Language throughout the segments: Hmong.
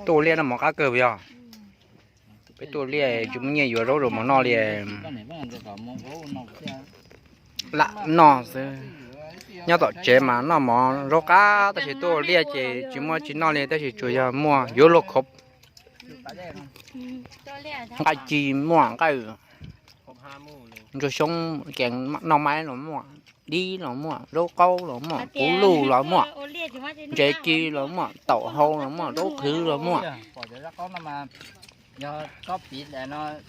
Tuaj ua liaj noj mov qab kawg puas yog? Peb tuaj ua liaj tsis muaj nyiaj yuav zaub rau mov noj li. Lam noj xwb. Nyob tom tsev mas noj mov zaub qab tab sis tuaj ua liaj ces tsis muaj tsis noj li tab sis tsuas yog muaj yuav luag khov. Nqaij ci muaj, nqaij ntsuag xyoob, kev noj maib los muaj, dib los muaj, zaub qaub los muaj, kuv luj los muaj, ntses ci los muaj, taum hau los muaj, zaub qhwv los muaj.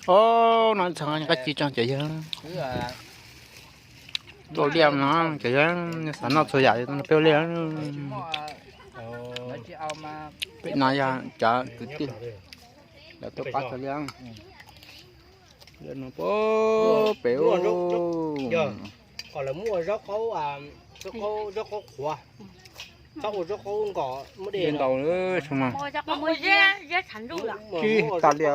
Os, no txog nqaij ci tso cov yawg. Tuaj ua liaj no cov yawg xav noj txhua yam li peb ua liaj. Pem no yog cov kwv tij lawv tuaj pab txhua liaj. Liaj no pem ub. Kom lawv muaj zaub qaub, zaub qaub qhuav, txhob ua zaub qaub nkos muab dej ntau. Tsib tas liaj.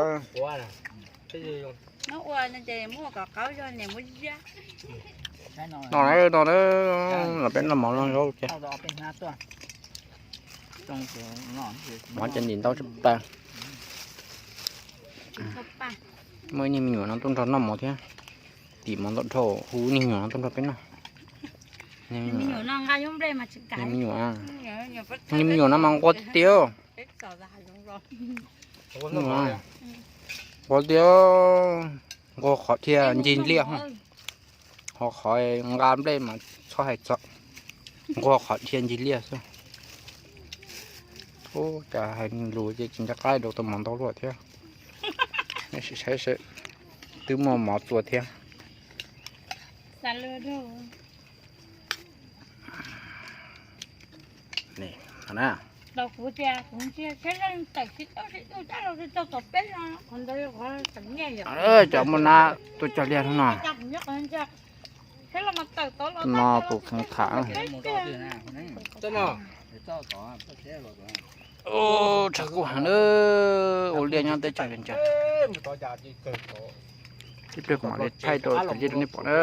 No na, no na, los peb noj mov noj zaub ces. Mov ces ntim ntau tshaj plaws. Muaj ib niag me nyuam no tuaj nrog noj mov thiab. Tim mov ntau dhau, hu ib niag me nyuam no tuaj nrog peb noj. Niag me nyuam, niag me nyuam no mas nquag tiag. Nquag tiag, nquag qhov dhia ncig liaj. Ho qhov nqa nplej mas txhob hais txog, nquag qhov dhia ncig liaj xwb. Ub, cas hais lus ces tsis nco qab rau tau mov ntau luaj thiab. Nej sim saib seb, twb muaj mov txua thiab. Cov muaj nab tuaj cog liaj no. No tus kheev tham. Tshav kub heev na, ua liaj nyob teb chaws Vias Cas. Ib pliag kuv mam li thaij rau cov liaj rau nej pom na.